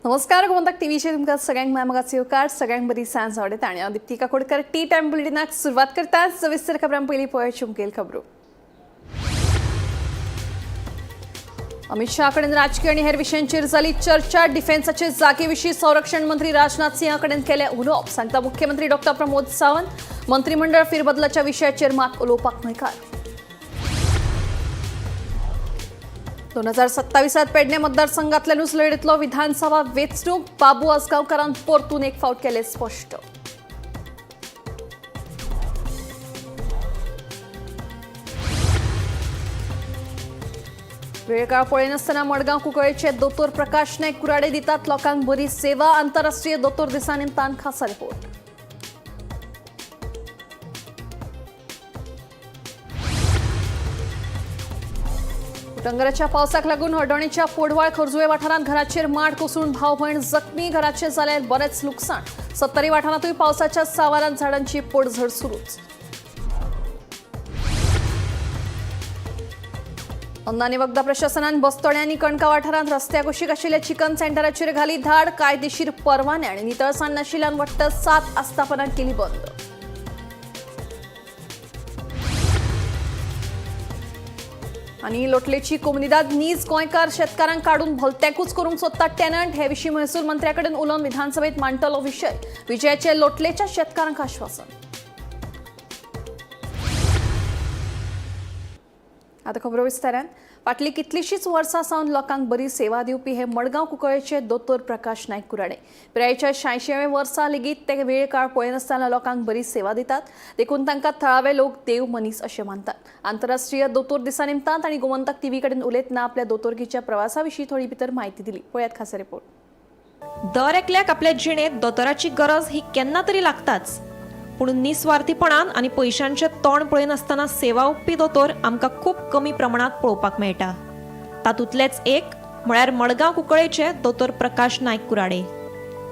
नमस्कार, गोमंतक टीव्हीचेर तुमकां सगळ्यांक माय मोगाचो येवकार. सगळ्यांक बरी सांज आवडटा आनी हांव दीप्ती काकोडकर टी टायम बुलेटिनाक सुरवात करता. सविस्तर खबरां पयलीं पळोवची मुखेल खबरो. अमित शहा कडेन राजकीय आनी हेर विशयांचेर जाली चर्चा. डिफेन्साचे जागे विशीं संरक्षण मंत्री राजनाथ सिंहा कडेन केलें उलोवप. सांगता मुख्यमंत्री डॉक्टर प्रमोद सावंत. मंत्रिमंडळ फेरबदलाच्या विशयाचेर मात उलोवपाक न्हयकार. 2027त पेडणे मतदारसंघातल्यानूच लढयतलो विधानसभा वेंचणूक. बाबू आजगांवकारान परतून एक फावट केलें स्पश्ट. वेळ काळ पळयनासतना मडगांव कुंकळेचे दोतोर प्रकाश नायक कुराडे दितात लोकांक बरी सेवा. आंतरराष्ट्रीय दोतोर दिसा निमतान खासा रिपोर्ट. उटंगराच्या पावसाक लागून हळदोणेच्या पोडवाळ खोर्जुवे वाठारांत घराचेर माड कोसळून भाव भयण जखमी. घराचें जालें बरेंच लुकसाण. सत्तरी वाठारांतूय पावसाच्या सांवारान झाडांची पडझड सुरूच. अन्न आनी वखदां प्रशासनान बस्तोडे आनी कणका वाठारांत रस्त्या कुशीक आशिल्ल्या चिकन सेंटराचेर घाली धाड. कायदेशीर परवाने आनी नितळसाण नाशिल्ल्यान वट्ट 7 आस्थापनां केली बंद. आनी लोटलेची कोमुनिदाद नीज गोंयकार शेतकारांक काडून भलत्याकूच करूंक सोदतात टेनंट. हे विशीं महसूल मंत्र्या कडेन उलोवन विधानसभेत मांडटलो विशय. विजयाचे लोटलेच्या शेतकारांक आश्वासन. आता खबरो विस्तारान. फाटलीं कितलींशींच वर्सां सावन लोकांक बरी सेवा दिवपी हे मडगांव कुंकळेचे दोतोर प्रकाश नायक कुराडे. पिरायेच्या 86व्या वर्सा लेगीत ते वेळ काळ पळयनासतना लोकांक बरी सेवा दितात. देखून तांकां थळावे लोक देव मनीस अशें मानतात. आंतरराष्ट्रीय दोतोर दिसा निमतान तांणी गोमंतक टीव्ही कडेन उलयतना आपल्या दोतोरकीच्या प्रवासा विशीं थोडी भितर म्हायती दिली. पळयात खासा रिपोर्ट. दर एकल्याक आपल्या जिणेंत दोतोराची गरज ही केन्ना तरी लागताच. पूण निस्वार्थीपणान आनी पयशांचें तोंड पळयनासतना सेवा ओंपपी दोतोर आमकां खूब कमी प्रमाणांत पळोवपाक मेळटा. तातूंतलेच एक म्हळ्यार मडगांव कुंकळेचे दोतोर प्रकाश नायक कुराडे.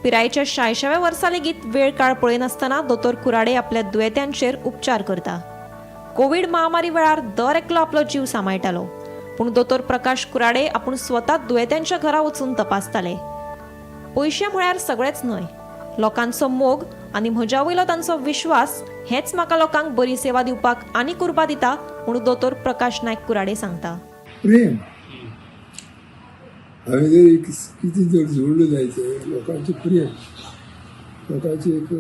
पिरायेच्या 86व्या वर्सा लेगीत वेळ काळ पळयनासतना दोतोर कुराडे आपल्या दुयेंत्यांचेर उपचार करता. कोवीड महामारी वेळार दर एकलो आपलो जीव सांबाळटालो, पूण दोतोर प्रकाश कुराडे आपूण स्वता दुयेंत्यांच्या घरा वचून तपासताले. पयशे म्हळ्यार सगळेच न्हय, लोकांचो मोग आनी म्हज्या वयलो तांचो विश्वास हेच म्हाका लोकांक बरी सेवा दिवपाक आनी उर्बा दिता म्हणून दोतोर प्रकाश नायक कुराडे सांगता. प्रेम हांवें जर कितें जर जोडलं जायत लोकांचें प्रेम, लोकांची एक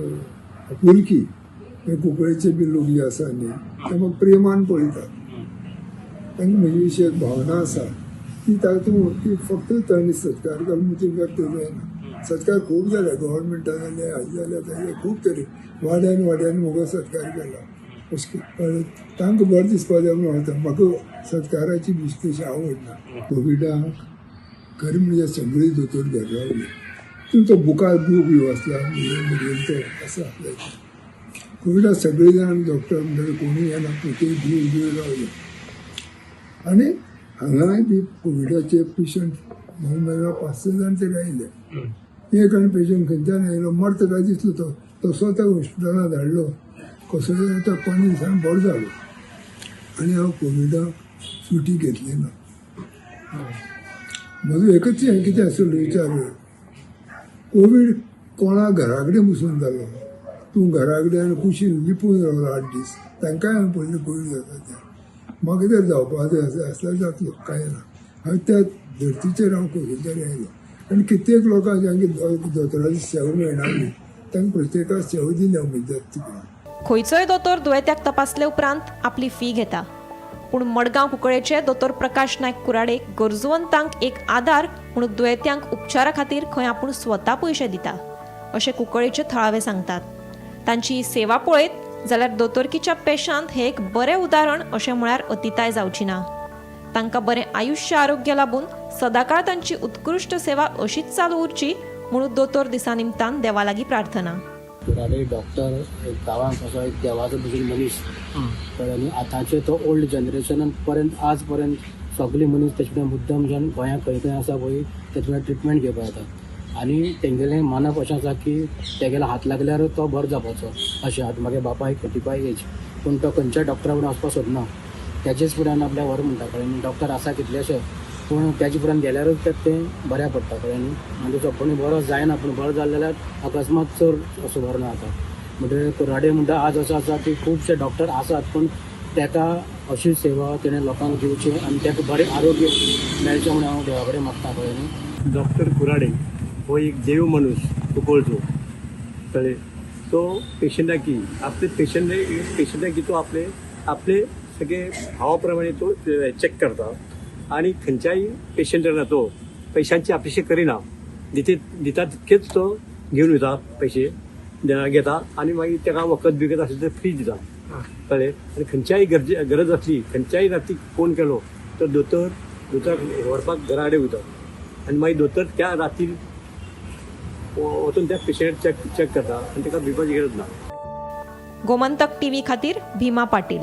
आपुलकी. हे कुंकळेचे बी लोक जे आसा न्ही, ते म्हाका प्रेमान पळयतात. तांकां म्हजे विशीं एक भावना आसा ती तातूंत ती फक्त तांणी सत्कार घालून ती व्यक्त जायना. सत्कार खूब जाले, गव्हर्मेंटान जाले, हाजें जाले, ताजे खूब तरेन वाड्यान वाड्यान म्हजो सत्कार केला. अशें कळ्ळें, तांकां बरें दिसपा जाय म्हणून वता. म्हाका सत्काराची बी तशी आवड ना. कोविडाक खरें म्हणजे सगळीं दोतोर घर रावले. तुमचो बुकार बूक बी वाचला म्हजे तो आसा. कोविडाक सगळीं जाण डॉक्टर म्हणटा कोणूय येना, ते दूर दूर रावले. आनी हांगाय बी कोविडाचे पेशंट म्हणून 5-6 जाण तरी आयले. एक आनी पेशंट खंयच्यान आयलो, मरता काय दिसलो, तो तसो त्या हॉस्पिटलांत धाडलो. कसो तो 15 दिसान बरो जालो. आनी हांव कोविडाक सुटी घेतली ना. म्हजो एकच हें कितें आसलो विचार, कोवीड कोणा घरा कडेन बसून जालो, तूं घरा कडेन आनी कुशीन लिपून रावलो 8 दीस, तांकांय हांवें पयलीं कोवीड जाता तें म्हाका जर जावपाचें आसल्यार जातलो, कांय ना. हांवें त्या धर्तीचेर हांव कसो तरी आयलो. आनी कित्येक लोकांक जांकां दोतोराची सेवा मेळनासली तांकां प्रत्येकाक सेवा दिल्या उमेद तुका. खंयचोय दोतोर दुयेंत्याक तपासले उपरांत आपली फी घेता, पूण मडगांव कुंकळेचे दोतोर प्रकाश नायक कुराडे गरजवंतांक एक आदार म्हणून दुयेंत्यांक उपचारा खातीर खंय आपूण स्वता पयशे दिता अशें कुंकळेचे थळावे सांगतात. तांची ही सेवा पळयत जाल्यार दोतोरकीच्या पेशांत हें एक बरें उदाहरण अशें म्हळ्यार अतिताय जावची ना. तांकां बरें आयुश्य आरोग्य लाबून सदाकाळ तांची उत्कृश्ट सेवा अशीच चालू उरची म्हणून दोतोर दिसा निमतान देवा लागीं प्रार्थना. कुराडे डॉक्टर एक गांवांत असो एक देवाचो भशेन मनीस. कळ्ळें न्ही. आतांचे तो ओल्ड जनरेशनान पर्यंत आज पर्यंत सगळे मनीस तेचे कडेन मुद्दम जावन गोंयांत खंय खंय आसा पळय तेचे कडेन ट्रिटमेंट घेवपाक येता. आनी तेंगेलें मानप अशें आसा की तेगेलो हात लागल्यार तो बरो जावपाचो अशें. आतां म्हागे बापायक 45 एज, पूण तो खंयच्या डॉक्टरा कडेन वचपाक सोदना, तेजेच फुड्यान आपल्याक व्हर म्हणटा. कळ्ळें न्ही. डॉक्टर आसा कितलेशे पूण त्याचे उपरांत गेल्यारूच तें बऱ्या पडटा, कळ्ळें न्ही. आनी तो कोणी बरो जायना, पूण बरो जालो जाल्यार अकस्मात चड असो बरो ना जाता. म्हणटकीर कुराडे म्हणटा आज असो आसा की खुबशे डॉक्टर आसात, पूण ताका अशी सेवा तेणें लोकांक दिवची आनी ताका बरें आरोग्य मेळचें म्हणून हांव देवा कडेन मागता, कळ्ळें न्ही. डॉक्टर कुराडे हो एक देव माणूस कुंकळचो, कळ्ळें. तो पेशंटाकी आपले पेशंटाकी तो आपले आपले सगळे भावा प्रमाणे तो चेक करता आनी खंयच्याय पेशंटाक तो पैशांची अपेक्षा करिना, दिता तितकेच तो घेवन वता, पयशे घेता आनी मागीर ताका वखद बिकत आसलें तर फ्री दिता, कळ्ळें. आनी खंयच्याय गरज आसली, खंयच्याय राती फोन केलो तर दोतोराक व्हरपाक घरा कडेन वयता आनी मागीर दोतोर त्या राती वचून त्या पेशंट चॅक करता आनी ताका भिवपाची गरज ना. गोमंतक टीव्ही खातीर भीमा पाटील.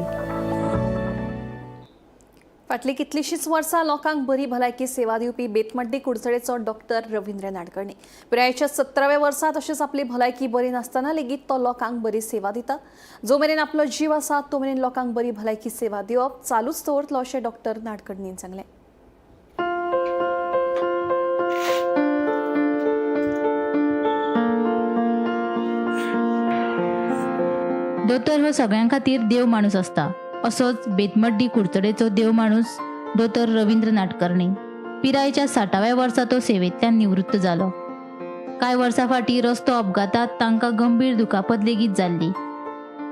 फाटलीं कितलींशींच वर्सां लोकांक बरी भलायकी सेवा दिवपी बेतमड्डी कुडचडेचो डॉक्टर रवींद्र नाडकर्णी पिरायेच्या 17व्या वर्सा तशेंच आपली भलायकी बरी नासतना लेगीत तो लोकांक बरी सेवा दिता. जो मेरेन आपलो जीव आसा तो मेरेन लोकांक बरी भलायकी सेवा दिवप चालूच दवरतलो अशें डॉक्टर नाडकर्णीन सांगलें. दोतोर हो सगळ्यां खातीर देव माणूस आसता, असोच बेतमड्डी कुडचडेचो देव माणूस दोतोर रवींद्र नाडकर्णी. पिरायेच्या 60व्या वर्सा तो सेवेंतल्यान निवृत्त जालो. कांय वर्सां फाटीं रस्तो अपघातांत तांकां गंभीर दुखापत लेगीत जाल्ली,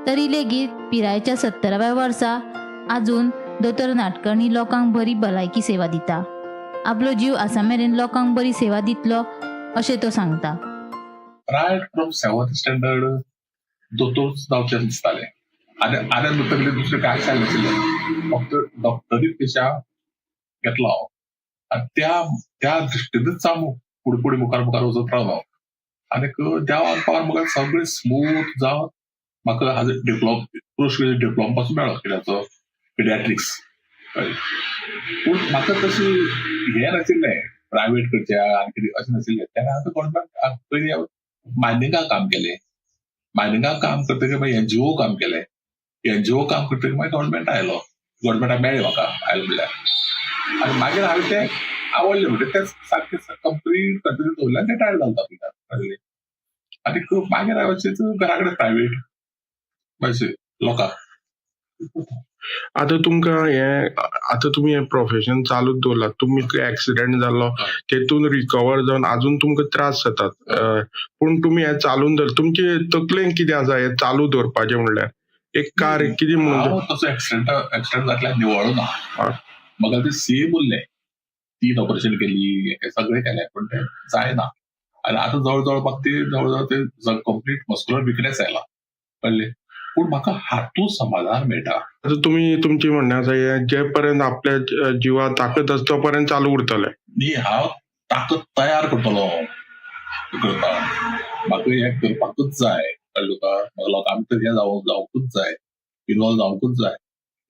तरी लेगीत पिरायेच्या 70व्या वर्सा आजून दोतोर नाडकर्णी लोकांक बरी भलायकी सेवा दिता. आपलो जीव आसा मेरेन लोकांक बरी सेवा दितलो अशें तो सांगता. रायट फ्रॉम 7th standard दोतोर जावचें दिसतालें आनी आनी म्हणटकीर दुसरें कांय शाळें नाशिल्लें, फक्त डॉक्टरी पेशा घेतलो हांव आनी त्या दृश्टीनच हांव फुडें फुडें मुखार मुखार वचत रावलो आनीक देवान पावन म्हाका सगळें स्मूथ जावन म्हाका हाजो डिप्लोमा, पोस्ट ग्रेज्युएट डिप्लोमा पासून मेळ्ळो कित्याचो पिडियाट्रिक्स. पूण म्हाका तशी हें नाशिल्लें, प्रायवेट करचें आनी कितें अशें नाशिल्लें. तेन्ना आतां गव्हर्मेंट पयलीं हांव मायनिंगाक काम केलें, मायनिंगाक काम करतकीर मागीर एनजीओ काम केलें, एनजीओ काम करतकीर मागीर गव्हर्मेंट आयलो, गव्हर्मेंटाक मेळ्ळें म्हाका आयलो म्हणल्यार आनी मागीर हांवें तें आवडलें, म्हणजे तें सारकें कंप्लीट कंटिन्यू दवरलें आनी रिटायर्ड जालो तातूंतल्यान. आनी मागीर हांवें अशेंच घरा कडेन प्रायवेट अशें लोकांक. आतां तुमकां हें, आतां तुमी हें प्रोफेशन चालूच दवरलां, तुमी एक्सिडेंट जाल्लो तेतून रिकवर जावन आजून तुमकां त्रास जातात, पूण तुमी हें चालून दवर, तुमचे तकलेन कितें आसा हें चालू दवरपाचें म्हणल्यार एक कार कितें म्हणून? तसो एक्सिडेंट जातल्यार निवळो ना, म्हाका ते सेम उरलें, 3 ऑपरेशन केली, सगळें केलें, पूण तें जायना. आनी आतां जवळ जवळ म्हाका ते जवळ जवळ ते कंप्लीट मस्क्युलर विकनेस आयला, कळ्ळें. पूण म्हाका हातूंत समाधान मेळटा. आतां तुमी तुमचें म्हणणें आसा हें जे पर्यंत आपल्या जिवाक ताकद आसा तो पर्यंत चालू उरतलें. न्ही, हांव ताकद तयार करतलो करता, म्हाका हें करपाकूच जाय, कळ्ळें तुका. म्हाका लोकां भितर हें जावंकूच जाय, इनवॉल्व जावंकूच जाय,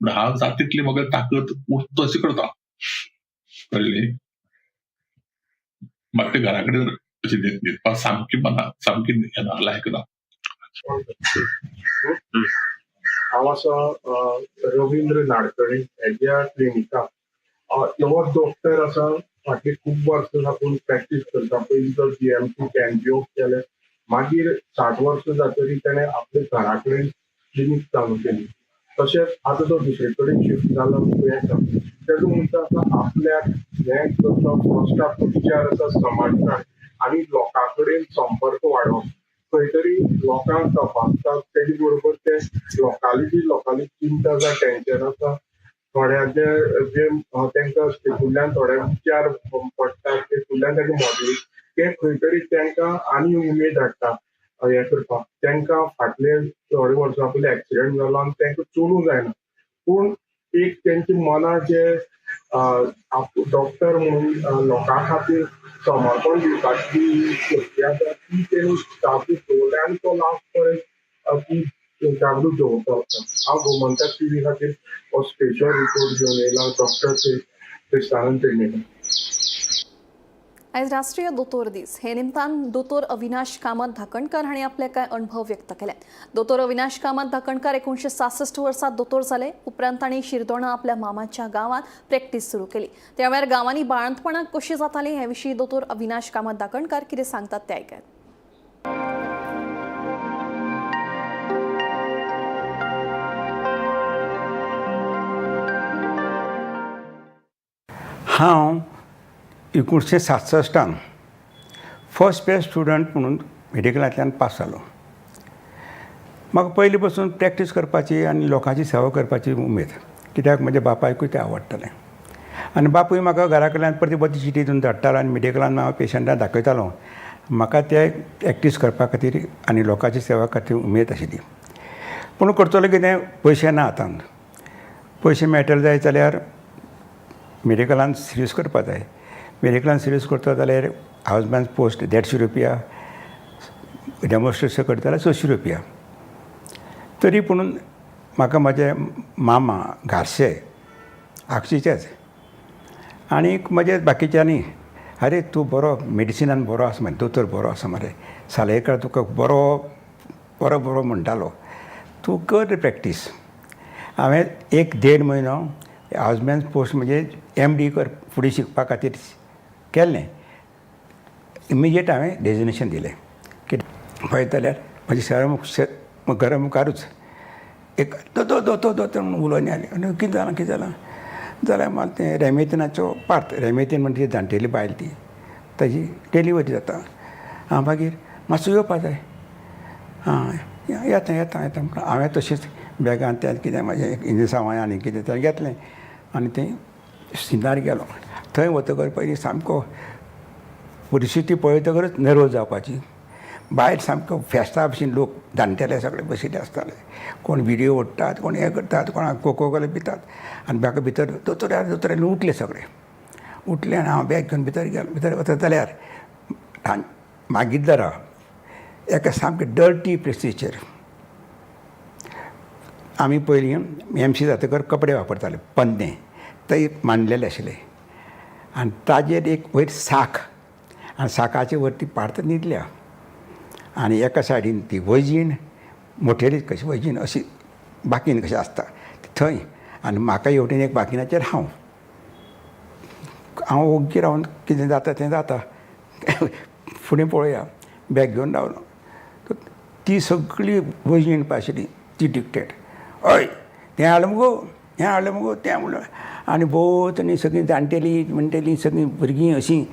पूण हांव जाता तितली म्हाका ताकद उरता अशी करता, कळ्ळें. म्हाका ते घरा कडेन अशी न्हिदपाक सामकी मना सामकी येना, लायक ना. हांव आसा रवींद्र नाडकर्णी हेज्या क्लिनिकाक. हो डॉक्टर आसा, फाटलीं खूब वर्सां साकून प्रॅक्टीस करता. पयलीं तो GMC NGO केलें, मागीर 60 वर्सां जातकीर तेणें आपल्या घरा कडेन क्लिनीक चालू केली. तशेंच आतां तो दुसरे कडेन शिफ्ट जाला आसा. तेजो म्हणटा आसा आपल्याक हें करता, फर्स्ट आपलो विचार आसा समाजान आनी लोकां कडेन संपर्क वाडोवप, खंय तरी लोकांक तपासतात तेजे बरोबर ते लोकांली जी लोकांली चिंता आसा, टेंशन आसा, थोड्यांचे जे तांकां तेतूंतल्यान थोडे विचार पडटा, तेतूंतल्यान तांकां मोटिवेट, ते खंय तरी तांकां आनी उमेद हाडटा हें करपाक. तांकां फाटले थोडे वर्सां पयलीं एक्सिडंट जालो आनी तांकां चलूंक जायना, पूण एक तेंच्या मनात जे डॉक्टर म्हणून लोकां खातीर समर्पण दिवपाची शक्ती आसा ती तेणी जागृत दवरल्या आनी तो लास्ट पर्यंत ती जागृत दवरता. हांव गोमंतक टीव्ही खातीर हो स्पेशल रिपोर्ट घेवन येयला डॉक्टर क्रिस्तानंद पेडणेकर. आयज राष्ट्रीय दोतोर दीस. हे निमतान दोतोर अविनाश कामत धाकणकर हांणी आपले कांय अणभव व्यक्त केले. दोतोर अविनाश कामत धाकणकर 1966 वर्सा दोतोर जाले. उपरांत तांणी शिरदोणा आपल्या मामाच्या गांवांत प्रॅक्टीस सुरू केली. त्या वेळार गांवांनी बाळंतपणां कशीं जातालीं हे विशीं दोतोर अविनाश कामत धाकणकर कितें सांगतात तें आयकात. हांव 1967 फर्स्ट बेस्ट स्टुडंट म्हणून मेडिकलांतल्यान पास जालो. म्हाका पयलीं पासून प्रॅक्टीस करपाची आनी लोकांची सेवा करपाची उमेद, कित्याक म्हज्या बापायकूय तें आवडटालें आनी बापूय म्हाका घरा कडल्यान परती परती चिटी दिवन धाडटालो आनी मेडिकलान हांव पेशंटाक दाखयतालो. म्हाका ते प्रॅक्टीस करपा खातीर आनी लोकांची सेवा खातीर उमेद आशिल्ली. पूण करतलो कितें, पयशे ना हातान. पयशे मेळटले जाय जाल्यार मेडिकलान सिर्वीस करपा जाय. मेडिकलान सिर्वीस करता जाल्यार हावजमॅन पोस्ट 150 रुपया, डेमॉन्स्ट्रेशन करता जाल्यार 600 रुपया. तरी पुणून म्हाका म्हजे मामा घारशे आगशीचेच आनीक म्हजे बाकीच्यांनी, अरे तूं बरो मेडिसिनान बरो आसा मरे, दोतोर बरो आसा मरे, सालेकार तुका बरो बरो बरो म्हणटालो, तूं कर रे प्रॅक्टीस. हांवें 1-1.5 म्हयनो हावजमॅन पोस्ट म्हणजे MD कर फुडें शिकपा खातीर केल्लें. इमिजिएट हांवें रेजिग्नेशन दिलें. कित्याक पळयत जाल्यार म्हज्या शहरा घरा मुखारूच एक दोतोर दोतोर दोतोर म्हणून उलोवणी आली. आनी कितें जालां कितें जालां जाल्यार म्हाका तें रेमेतीनाचो पार्त, रेमेतीन म्हणजे जाणटेली बायल ती, ताजी डिलिव्हरी जाता. हांव मागीर मातसो येवपा जाय, आं येता येता येता म्हणून हांवें तशेंच बॅगान तें कितें म्हाजें इंजेसांव आनी कितें तें घेतलें आनी तें सिनार गेलो. थंय वतकर पयलीं सामको परिस्थिती पळयतकच नर्वस जावपाची. भायर सामको फेस्ता भशेन लोक जाणटेले सगळे बशिल्ले आसताले. कोण विडयो ओडटात, कोण हें करतात, कोणाक कोको कोला पितात आनी म्हाका भितर दोतोर दोतोर उठले सगळे. उठले आनी हांव बॅग घेवन भितर गेलो. भितर वता जाल्यार मागीर दारा एका सामके डर्टी प्लेसीचेर आमी पयलीं MC जातकर कपडे वापरताले पन्ने, ते मांडलेले आशिल्ले आनी ताजेर एक वयर साक आनी साकाचे वयर ती पार्त न्हिदल्या आनी एका सायडीन ती वैजीण मोटेली कशी वैजीण अशी बाकीन कशी आसता थंय आनी म्हाका हेवटेन एक बाकिनाचेर हांव हांव ओग्गी रावन कितें जाता तें जाता फुडें पळोवया बॅग घेवन रावलो. ती सगळी वैजीण पळय आशिल्ली ती डिक्टेट, हय तें हाडलें मुगो, हें हाडलें मुगो, तें म्हणलें आनी भोंवतणी सगळीं जाणटेलीं म्हणटेलीं सगळीं भुरगीं अशीं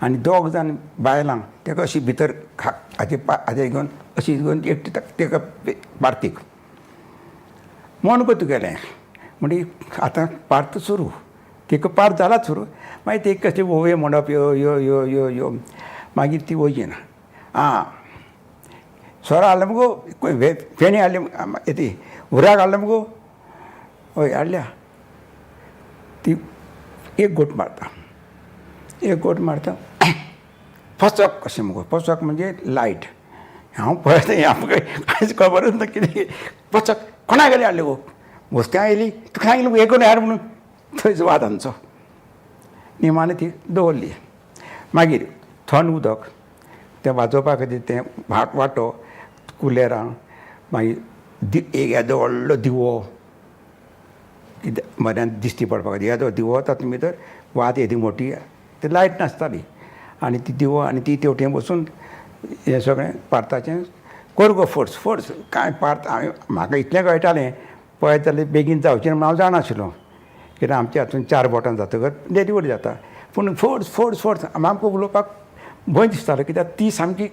आनी दोग जाण बायलां ताका अशी भितर हाचे हाचे घेवन अशी घेवन एकटी ताका पार्तीक म्हण गो तुगेलें म्हणजे आतां पार्त सुरू, तिका पार्त जालाच सुरू. मागीर ती कसली ओवयो म्हणप यो यो यो यो यो, मागीर ती वयची ना आं सोरो हाडलो मुगो, फेणी हाडली ती उराक हाडलो मुगो, हय हाडल्या. ती एक गोट मारता, एक गोट मारता फसक कशें मुगो, फसक म्हणजे लायट. हांव पळयता आमकां कांयच खबरच ना कितें फसक कोणा गेले हाडले गो, वस्त्यां आयली तुका सांगलें हें करून हाड म्हणून. थंयच वाद आमचो. निमाणें ती दवरली. मागीर थंड उदक तें वाजोवपा खातीर तें वांटो, कुलेरां, मागीर एक येदो व्हडलो दिवो कितें म्हऱ्यांत दिश्टी पडपा खातीर येदो दिवो, तातूंत भितर वात येदी मोटी, ती लायट नासताली आनी ती दिवो आनी ती तेवटेन बसून हें सगळें पार्ताचें कर गो फोर्स फोर्स कांय पार्त. हांवें म्हाका इतलें कळटालें पळयत जाल्यार बेगीन जावचें म्हणून हांव जाणा आशिल्लो, कित्याक आमच्या हातून 4 बोटां जातकच डिलिव्हरी जाता. पूण फोर्स फोर्स फोर्स आमकां उलोवपाक भंय दिसतालो, कित्याक ती सामकी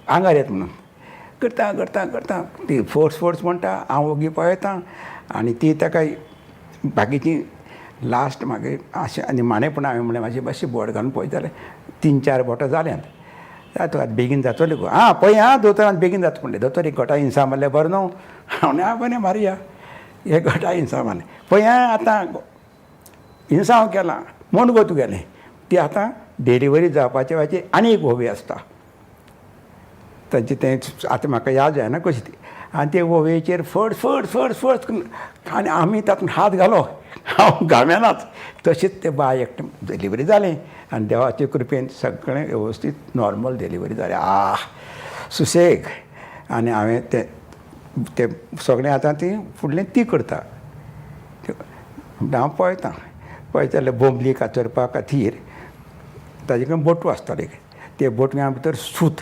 आंगार येता म्हणून. करता करता करता ती फोर्स फोर्स म्हणटा, हांव ओगी पळयतां आनी ती ताका बाकीची लास्ट मागीर अशें आनी निमाणें पूण हांवें म्हणलें मातशें मातशें बोट घालून पळयत जाल्यार 3-4 बोटां जाल्यांत, जाता आतां बेगीन जातलें गो. आं पळय आं दोतोरान बेगीन जाता म्हणलें. दोतोर एक गोटा इन्सां मारल्यार बरें न्हू. हांव म्हणलें आं बरें मारया, एक गोटा इन्सां मारलें. पळय आं आतां इन्सांव केलां म्हूण गो तुगेलें ती आतां डिलिव्हरी जावपाचे वाचे आनी एक होवी आसता तांचे, तें आतां म्हाका याद जायना कशी ती. आनी ते होवयेचेर फट फट फट फट आनी आमी तातूंत हात घालो. हांव गामेनाच. तशेंच तें बाय एकटें डिलिव्हरी जालें आनी देवाचे कृपेन सगळें वेवस्थीत नॉर्मल डिलिव्हरी जालें. आह सुसेग. आनी हांवें तें तें सगळें आतां ती फुडलें ती करता. हांव पळयतां पळयता जाल्यार बोंबली कातरपा खातीर ताजे कडेन बोटू आसताले. ते बोटव्या भितर सूत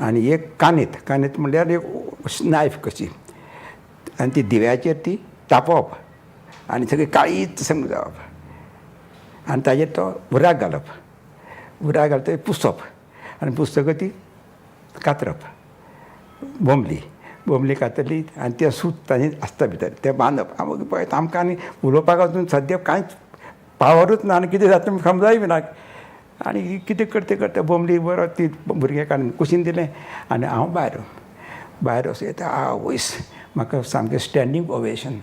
आनी एक कानीत, कानीत म्हणल्यार एक नायफ कशी, आनी ती दिव्याचेर ती तापोवप आनी सगळी काळीच संग जावप आनी ताजेर तो उराक घालप, उराक घालतकीर पुसप आनी पुसतकच ती कातरप बोंबली. बोंबली कातरली आनी तें सूत ताजें आसता भितर तें बांदप. हांव पळयता आमकां आनी उलोवपाक वचून सद्या कांयच पावरूच ना आनी कितें जाता समजाय बी ना. आनी कितें करता करता बोंबली बरो ती भुरग्याक काडून कुशीन दिलें आनी हांव भायर भायर वचूं येता. आवयस म्हाका सामकें स्टँडींग ओवेशन.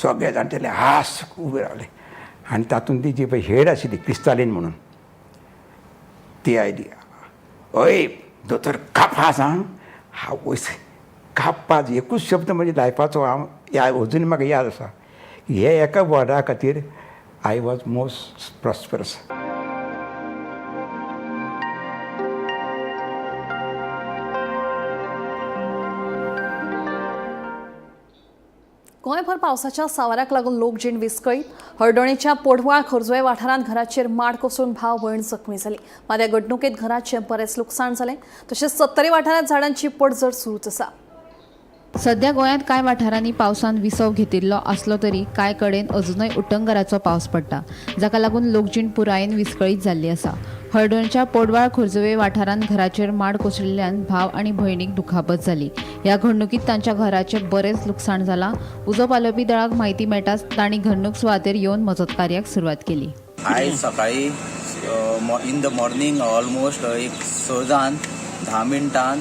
सगळे जाणटेले हास उबे रावले आनी तातूंत ती जी पळय हेड आशिल्ली क्रिस्तालीन म्हणून ती आयली, हय दोतोर कापाज आं. आवयस कापाज एकूच शब्द म्हज्या लायफाचो हांव अजून म्हाका याद आसा. हे एका वर्डा खातीर I was most prosperous. गोंयभर पावसाच्या सांवाराक लागून लोकजीण विस्कळीत. हळदोणेच्या पोडवाळ खोर्जुवे वाठारांत घराचेर माड कोसळून भाव भयण जखमी जाली. मात ह्या घडणुकेंत घराचें बरेंच लुकसाण जालें. तशेंच सत्तरी वाठारांत झाडांची पडझड सुरूच आसा. सध्या गोंयांत कांय वाठारांनी पावसान विसव घेतिल्लो आसलो तरी कांय कडेन अजुनय उटंगराचो पावस पडटा, जाका लागून लोकजीण पुरायेन विस्कळीत जाल्ली आसा. हळदोणच्या पोडवाळ खोर्जुवे वाठारांत घराचेर माड कोसळिल्ल्यान भाव आनी भयणीक दुखापत जाली. ह्या घडणुकीत तांच्या घराचें बरेंच लुकसाण जालां. उजो पालोवपी दळाक म्हायती मेळटाच तांणी घडणूक सुवातेर येवन मजत कार्याक सुरवात केली. आयज सकाळी इन the morning almost एक 6 जावन 10 मिनटान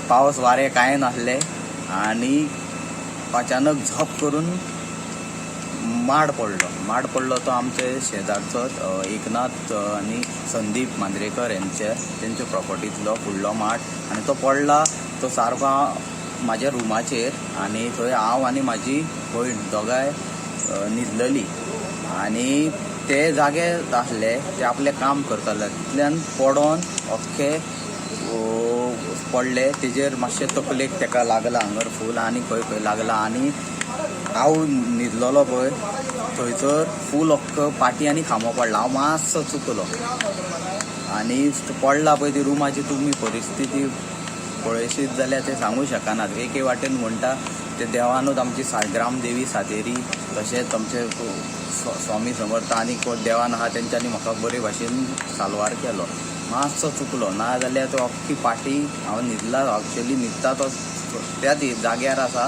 पावस वारें कांय नासलें आनी अचानक झप करून माड पडलो. माड पडलो तो आमचे शेजारचो एकनाथ आनी संदीप मांद्रेकर हेंचे तेंच्या प्रॉपर्टींतलो फुडलो माड आनी तो पडला तो सारको म्हाज्या रुमाचेर आनी थंय हांव आनी म्हाजी भयण दोगांय न्हिदलली आनी ते जागे आसले, ते आपलें काम करताले. तितल्यान पडोन अख्खे पडले तेजेर मातशें तकलेक तेका लागला हांगर फूल आनी खंय खंय लागला आनी हांव न्हिदलोलो पळय थंयसर फूल अख्खो पाटी आनी खांबो पडला. हांव मातसो चुकलो आनी पडला पळय ती रुमाची तुमी परिस्थिती पळयशीत जाल्यार ते सांगू शकनात. एके वाटेन म्हणटा ते देवानूच आमची ग्रामदेवी सातेरी तशेंच आमचे स्वामी समर्थ आनी कोण देवान आहा तेंच्यांनी म्हाका बरे भाशेन साल्वार केलो. मातसो चुकलो ना जाल्यार तो अख्खी पाटी हांव न्हिदला, एक्चुअली न्हिदता तो त्याच जाग्यार आसा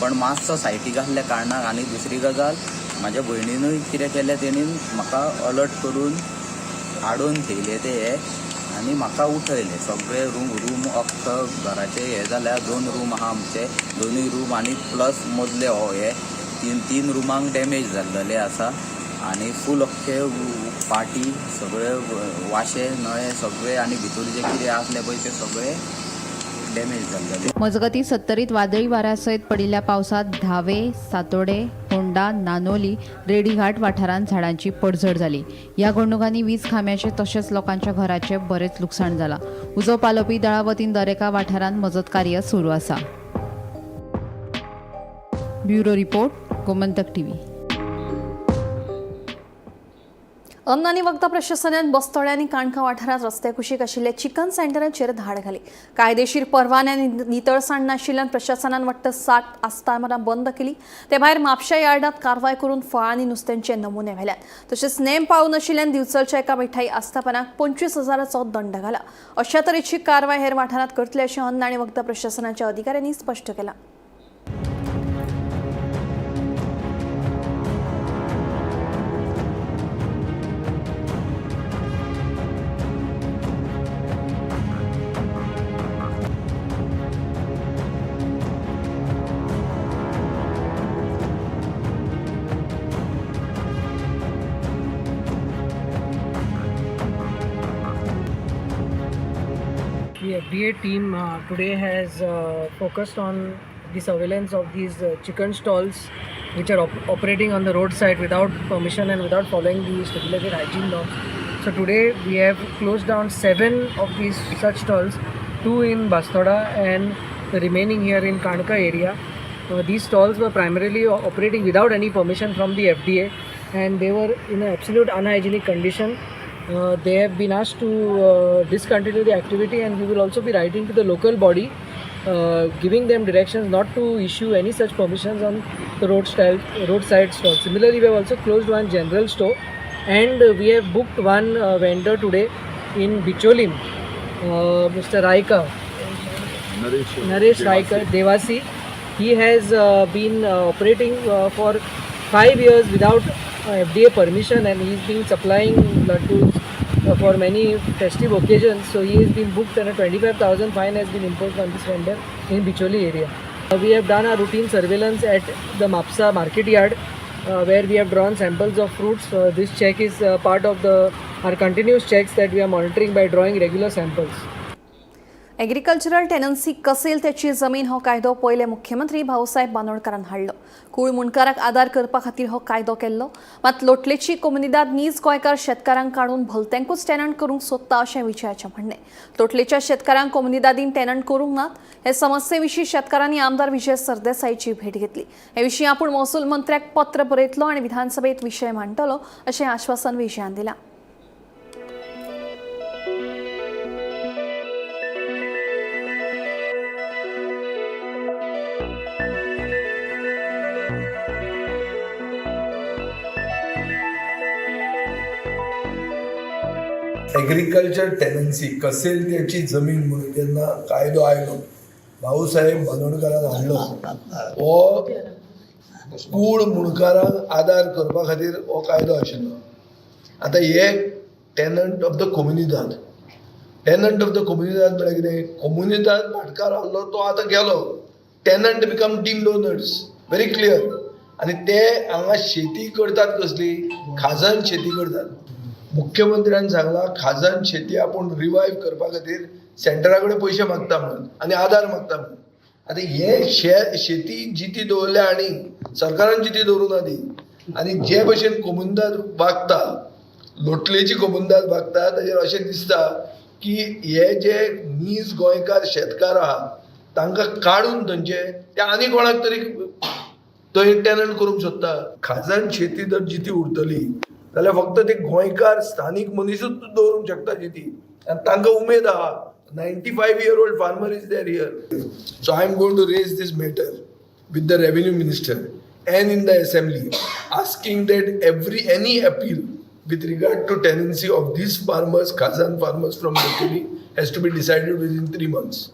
पण मातसो सायटीक आसल्या कारणाक. आनी दुसरी गजाल म्हाज्या भयणीनूय कितें केलें, तेणीन म्हाका अलर्ट करून हाडून थेयले ते हे आनी म्हाका उठयले. सगळे रूम अख्खो घराचे हे जाल्यार 2 रूम आहा आमचे, 2 रूम आनी प्लस मदले हो हे 3 रुमांक डॅमेज जाल्लेले आसा आनी फूल अख्खे पाटी सगळे वाशे नळे सगळे आनी भितर जे कितें आसले पळय ते सगळे डॅमेज जाल्ले. मजगतीं सत्तरीत वादळी वाऱ्या सयत पडिल्ल्या पावसांत धावे, सातोडे, होंडा, नानोली, रेडीघाट वाठारांत झाडांची पडझड जाली. ह्या घडणुकांनी वीज खांब्याचें तशेंच लोकांच्या घराचें बरेंच लुकसाण जालां. उजो पालोवपी दळा वतीन दरेका वाठारांत मजत कार्य सुरू आसा. Bureau report, Gomantak TV. अन्न आनी वखदां प्रशासनान बस्तोड्या आनी काणका वाठारांत रस्त्या कुशीक आशिल्ल्या चिकन सेंटराचेर धाड घाली. कायदेशीर परवाने आनी नितळसाण नाशिल्ल्यान प्रशासनान वट्ट 60 आस्थापनां बंद केली. ते भायर म्हापशा यार्डांत कारवाय करून फळां आनी नुस्त्यांचे नमुने व्हेल्यात. तशेंच नेम पाळूं नाशिल्ल्यान दिवचलच्या एका मिठाई आस्थापनाक 25,000चो दंड घाला. अशा तरेची कारवाय हेर वाठारांत करतले अशें अन्न आनी वखदां प्रशासनाच्या अधिकाऱ्यांनी स्पश्ट केलां. The FDA team today has focused on the surveillance of these chicken stalls which are operating on the roadside without permission and without following the stipulated hygiene norms. So today we have closed down 7 of these such stalls, 2 in Bastora and the remaining here in Kanka area. These stalls were primarily operating without any permission from the FDA, and they were in an absolute unhygienic condition. They have been asked to discontinue the activity, and we will also be writing to the local body, giving them directions not to issue any such permissions on the roadside stalls. Similarly, we have also closed one general store, and we have booked one vendor today in Bicholim, Mr. Raika, Naresh Raika Devasi. He has been operating for 5 years without FDA permission, and he's been supplying laddus for many festive occasions. So he has been booked, and a 25,000 fine has been imposed on this vendor in Bicholi area. We have done our routine surveillance at the Mapsa market yard, where we have drawn samples of fruits. This check is part of our continuous checks that we are monitoring by drawing regular samples. Agricultural tenancy कसेल त्याची जमीन हो कायदो पयले मुख्यमंत्री भाऊसाहेब बांदोडकारान हाडलो. कूळ मुंडकाराक आदार करपा खातीर हो कायदो केल्लो. मात लोटलेची कोमुनिदाद नीज गोंयकार शेतकारांक काडून भलत्यांकूच टेनंट करूंक सोदता अशें विजयाचें म्हणणें. लोटलेच्या शेतकारांक कोमुनिदादीन टेनंट करूंक नात हे समस्ये विशीं शेतकारांनी आमदार विजय सरदेसाईची भेट घेतली. हे विशीं आपूण महसूल मंत्र्याक पत्र बरयतलो आनी विधानसभेत विशय मांडटलो अशें आश्वासन विजयान दिलां. एग्रीकल्चर टेनन्सी कसेल त्याची जमीन म्हणून जेन्ना कायदो आयलो, भाऊसाहेब बांदोडकारान हाडलो, हो कूळ मुणकारांक आदार करपा खातीर हो कायदो आशिल्लो. आतां हे tenant of the Comunidade, tenant of the Comunidade म्हळ्यार कितें? कोमुनिदाद भाटकार आहलो तो आतां गेलो, tenant become deemed owners, very clear. आनी ते हांगा शेती करतात कसली? खाजन शेती करतात. मुख्यमंत्र्यान सांगला खाजन शेती आपूण रिवायव करपा खातीर सेंटरा कडेन पयशे मागता म्हणून आनी आदार मागता म्हणून. आतां हे शेती जिती दवरल्या आनी सरकारान जिती दवरूं ना ती. आनी जे भशेन कोमुनिदाद वागता, लोटलेची कोमुनिदाद वागता, ताजेर अशें दिसता की हे जे नीज गोंयकार शेतकार आहा तांकां काडून थंयचे ते आनी कोणाक तरी थंय टेनंट करूंक सोदता. खाजन शेती जर जिती उरतली जाल्यार फक्त ते गोंयकार स्थानीक मनीसूच दवरूंक शकता जिती, आनी तांकां उमेद आहा. 95-year-old farmer is there here. So I am going to raise this matter with the revenue minister and in the assembly, asking that any appeal with regard to tenancy of these farmers, Khazan farmers from Lotoli, has to be decided within 3 months.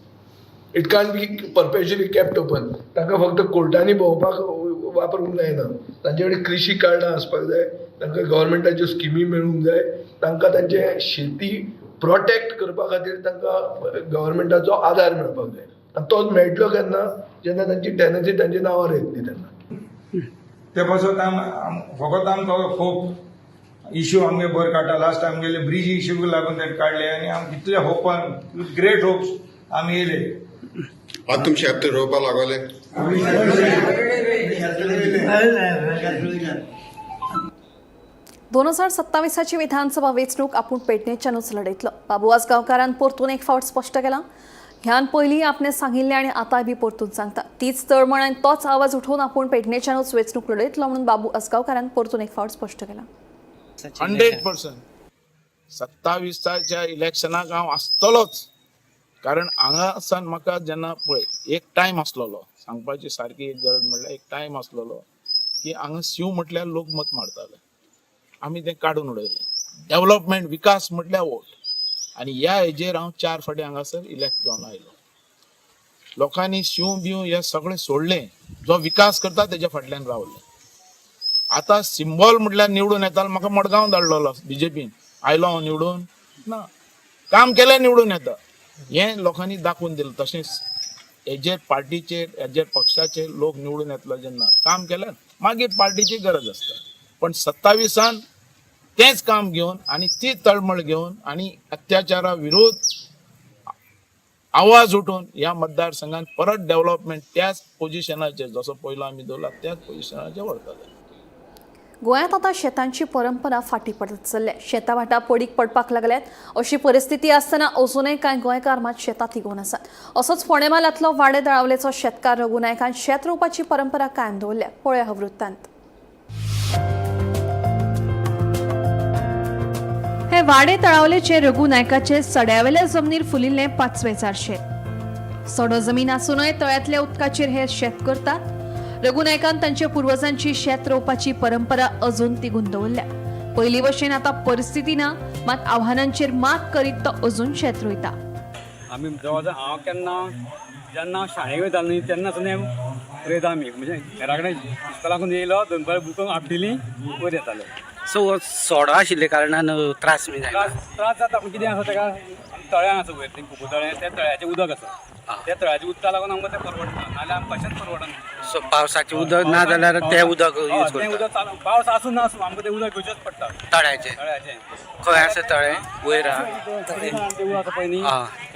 It can't be perpetually kept open. तांकां फक्त कोर्टांनी भोंवपाक वापरूंक जायना, तांचे कडेन कृशी कार्डां आसपाक जाय, तांकां गव्हर्मेंटाच्यो स्किमी मेळूंक जाय, तांकां तांचे शेती प्रोटेक्ट करपा खातीर तांकां गव्हर्मेंटाचो आदार मेळपाक जाय. आनी तो मेळटलो केन्ना? जेन्ना तांची टेनन्सी तांच्या नांवार येतली तेन्ना. ते पासत फकत आमकां होप इश्यू आमगे बरें काडटा. लास्ट आमगेले ब्रिज इश्यूक लागून ते काडले आनी आम कितले होपान विथ ग्रेट होप्स आमी येयले. आतां तुमचे हप्ते रोवपाक लागले. 2027 विधानसभा वेंचणूक आपूण पेडणेच्यानूच लढयतलो. बाबू आजगांवकारान परतून एक फावट स्पश्ट केलां. ह्यान पयलीं आपणें सांगिल्लें आनी आतांय बी परतून सांगता. तीच तळमळ आनी तोच आवाज उठोवन आपूण पेडणेच्यानूच वेंचणूक लढयतलो म्हणून बाबू आजगांवकारान परतून एक फावट स्पश्ट केलां. 100% 27 इलेक्शनाक हांव आसतलोच, कारण हांगा म्हाका जेन्ना पळय एक टायम आसलेलो, सांगपाची सारकी एक गरज म्हणल्यार एक टायम आसलेलो की हांगा शिव म्हटल्यार लोक मत मारताले, आमी तें काडून उडयलें. डेव्हलपमेंट विकास म्हटल्यार वोट, आनी ह्या हेजेर हांव 4 फावटी हांगासर इलेक्ट जावन आयलो. लोकांनी शिव बिव हे सगळें सोडलें, जो विकास करता तेज्या फाटल्यान रावले. आतां सिंबॉल म्हटल्यार निवडून येतालो, म्हाका मडगांव धाडलेलो बीजेपीन, आयलो हांव निवडून ना, काम केलें निवडून येता, हें लोकांनी दाखोवन दिलें. तशेंच हेजेर पार्टीचेर हेजेर पक्षाचेर लोक निवडून येतलो जेन्ना काम केलें मागीर पार्टीची गरज आसता. पण 27 तेंच काम घेवन आनी ती तळमळ घेवन आनी अत्याचारा विरोध आवाज उठोवन ह्या मतदारसंघात परत डेव्हलपमेंट त्याच पोजिशनाचेर जसो पयलो आमी दवरला त्याच पोजिशनाचेर व्हरतले. गोंयांत आतां शेतांची परंपरा फाटीं पडत चल्ल्या. शेतां भाटां पडीक पडपाक लागल्यात. अशी परिस्थिती आसतना अजूनय कांय गोंयकार मात शेतां तिगोवन आसात. असोच फोंडें म्हालांतलो वाडे दळावलेचो शेतकार रघू नायकान शेत रोवपाची परंपरा कायम दवरल्या. पळया हो वृत्तांत. हे वाडे तळावलेचे रघू नायकाचे सड्यावेल्या जमनीर फुलिल्लें पाचवेचार शेत. सडो जमीन आसूनय तळ्यांतल्या उदकाचेर हे शेत करतात. रघू नायकान तांच्या पुर्वजांची शेत रोवपाची परंपरा अजून तिगून दवरल्या. पयलीं भशेन आतां परिस्थिती ना, मात आव्हानांचेर मात करीत तो अजून शेत रोयता. आमी जवळ जवळ हांव केन्ना जेन्ना शाळेक वयतालो न्ही तेन्ना रोयता आमी, म्हणजे घरा कडेन इस्कोलाकून येयलो दनपार बुकां आपटिली वयर येताले. सो सोडो आशिल्ल्या कारणान त्रास बी जायना? त्रास जाता, पूण कितें आसा तेका तळ्यां आसा वयर, तें खुबू तळें, त्या तळ्याचें उदक आसा, त्या तळ्याच्या उदका लागून आमकां तें परवडटा, नाल्यार आमकां कशेंच परवडना. सो पावसाचें उदक ना जाल्यार तें उदक यूज तें करता? उदक चालू पावस आसूं ना आसूं आमकां तें उदक घेवचेंच पडटा. तळ्याचें? तळ्याचें. खंय आसा तळें? वयर आहा? देवूळ आसा पळय न्ही,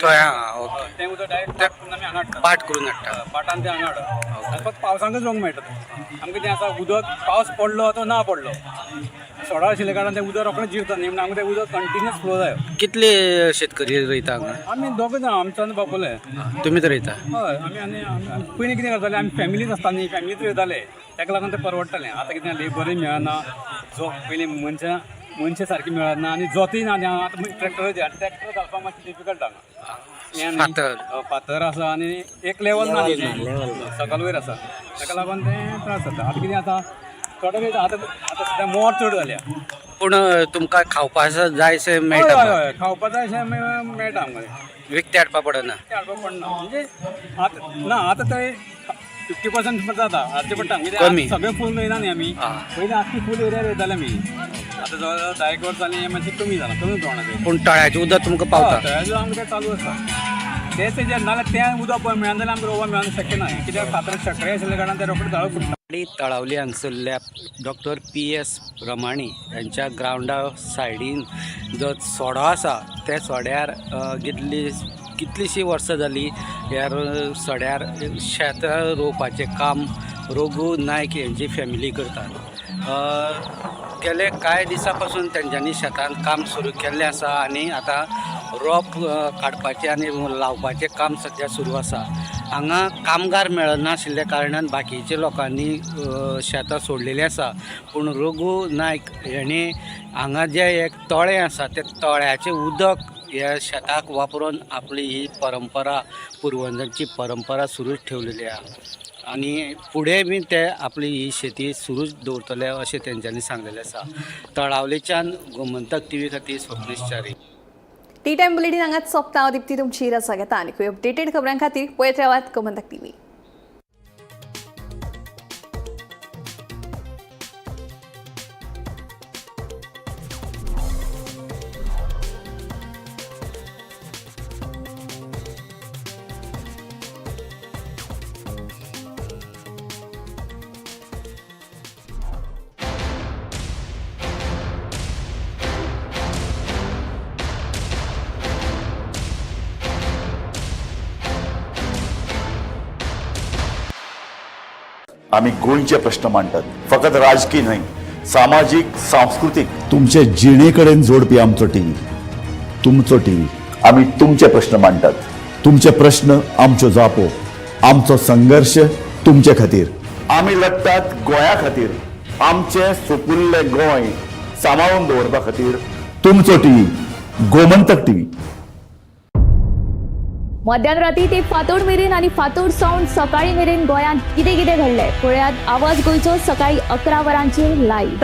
थंय आहा. ओके. तें उदक डायरेक्ट पाट करून आमी हांगा हाडटा. पाट करून हाडटा. पाटान तें हांगा हाडटा. फक्त पावसाकच रोवंक मेळटा तें. आमकां कितें आसा उदक पावस पडलो तो ना पडलो सोडा आशिल्ल्या कारणान तें उदक रोखडें जिरता न्ही, म्हणून आमकां तें उदक कंटिन्युअस फ्लो जाय. कितले शेतकरी रोयता हांगा? आमी दोग जाण, आमचो आनी बापोले. तुमी तर रोयता? हय, आमी आनी पयलीं कितें करताले आमी फॅमिलीच आसता न्ही, फॅमिलीच रोयताले, ताका लागून तें परवडटालें. आतां कितें लेबरूय मेळना, जो पयलीं मनशां सारकी मेळना आनी जोतूय ना. आतां ट्रॅक्टर ट्रॅक्टर घालपाक मातशें डिफिकल्ट हांगा, फातर आसा आनी एक लेवल ना, सकल वयर आसा, ताका लागून तें त्रास जाता. आतां कितें आसा थोडे वेळ आतां आतां सद्या मोर चड जाल्या. पूण तुमकां खावपा जाय अशें मेळटा? हय हय, खावपा जाय अशें मेळटा आमकां. विकतें हाडपा पडना? विकतें हाडपा पडना, म्हणजे आतां ना, आतां ते 50% जाता हाडचें पडटा. कित्याक सगळें फूल रोयना न्ही आमी, पयलीं आख्खी फूल एरिया रोयताले आमी, आतां जवळ जवळ 10 एक वर्स जालीं हें मातशें कमी जालां, कमी प्रमाणांत. पूण तळ्याचें उदक तुमकां पावता? तळ्याचें आमकां चालू आसा तेच तेजेर, नाल्यार तें उदक पळय मेळना जाल्यार आमकां रोवपाक मेळना शक्य ना, कित्याक फातर शकरे आशिल्ल्या कारणान तें रोखडें जाळ फुट्टा. तळावली हांगसरल्या डॉक्टर PS Ramani यांच्या ग्रावंडा सायडीन जो सोडो आसा त्या सोड्यार कितलीशीं वर्सां जाली ह्या सोड्यार शेतां रोवपाचें काम रघू नायक यांची फॅमिली करतात. गेले कांय दिसां पासून तेंच्यांनी शेतान काम सुरू केल्लें आसा आनी आतां रोप काडपाचें आनी लावपाचें काम सद्या सुरू आसा. हांगा कामगार मेळनाशिल्ल्या कारणान बाकीच्या लोकांनी शेतां सोडलेलीं आसा, पूण रघू नायक हेणी हांगा जें एक तळें आसा त्या तळ्याचें उदक ह्या शेताक वापरून आपली ही परंपरा, पुर्वजांची परंपरा सुरूच ठेवलेली आहा आनी फुडें बी ते आपली ही शेती सुरूच दवरतले अशें तेंच्यांनी सांगलेलें आसा. तळावलेच्यान गोमंतक टीव्ही खातीर Swapnesh Chari. Tea time bulletin हांगाच सोंपता. हांव दिप्ती तुमची रजा घेता आनी अपडेटेड खबरां खातीर पळयत रावात गोमंतक टीव्ही. आमी गोंयचे प्रश्न मांडटात, फकत राजकी न्हय, सामाजीक, सांस्कृतीक, तुमचे जिणे कडेन जोडपी आमचो टीव्ही, तुमचो टीव्ही. आमी तुमचे प्रश्न मांडटात, तुमचे प्रश्न आमच्यो जापो, आमचो संघर्श तुमचे खातीर. आमी लढटात गोंया खातीर, आमचें सुपुल्लें गोंय सांबाळून दवरपा खातीर. तुमचो टीव्ही, गोमंतक टीव्ही. मध्यान राती ते फांतोड मेरेन आनी फांतोड सावन सकाळी मेरेन गोंयांत कितें कितें घडलें पळयात आवाज गोंयचो सकाळी 11 वरांचेर लायव्ह.